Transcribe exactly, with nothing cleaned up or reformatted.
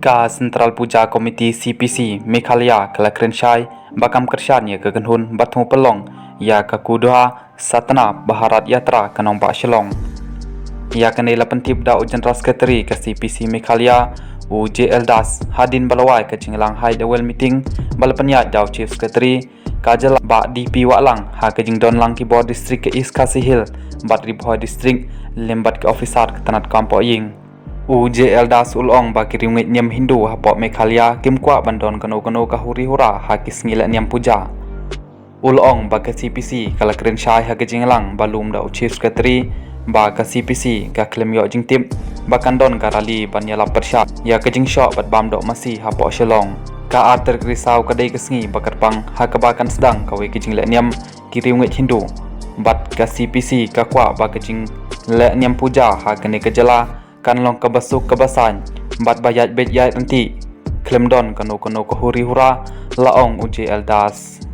Ka Central Puja Committee C P C Meghalaya ka la kren shai ba kam kyrshan ïa ka kynhun ba thmu pynlong ïa ka Kudwa Satna Bharat Yatra ka nongbah Shillong. Ïa kane la pyntip da u General Secretary ka C P C Meghalaya, u J L Das, hadien ba la wai ka jingïalang High Level Meeting ba la pynïaid da u Chief Secretary, ka jylla Bah D P Wahlang, ha ka jingdon lang ki bor district ka East Khasi Hills bad Ri Bhoi District lem bad ki officer ka tnat kam poh ïing. U J L Das u la ong ba ki riewngeit niam Hindu hapoh Meghalaya kim kwah ban don kano kano ka huri hura ha ki sngi leh niam puja. U la ong ba ka C P C ka la kren shai ha ka jingïalang ba lum da u Chief Secretary ba ka C P C ka khlem ïoh jingtip ba kan don ka rally ban ïalap pyrshah ïa ka jingshoh bad bam doh masi hapoh Shillong. Ka artylli ka dei ka sngi ba kyrpang ha kaba kan sdang kawei ka jingleh niam ki riewngeit Hindu bad ka C P C ka kwah ba ka jingleh niam puja ha kane ka jylla kan long kaba suk kaba saiñ bad ba ïaid beit ïaid ryntih khlem don kano kano ka huri hura, la ong u J L Das.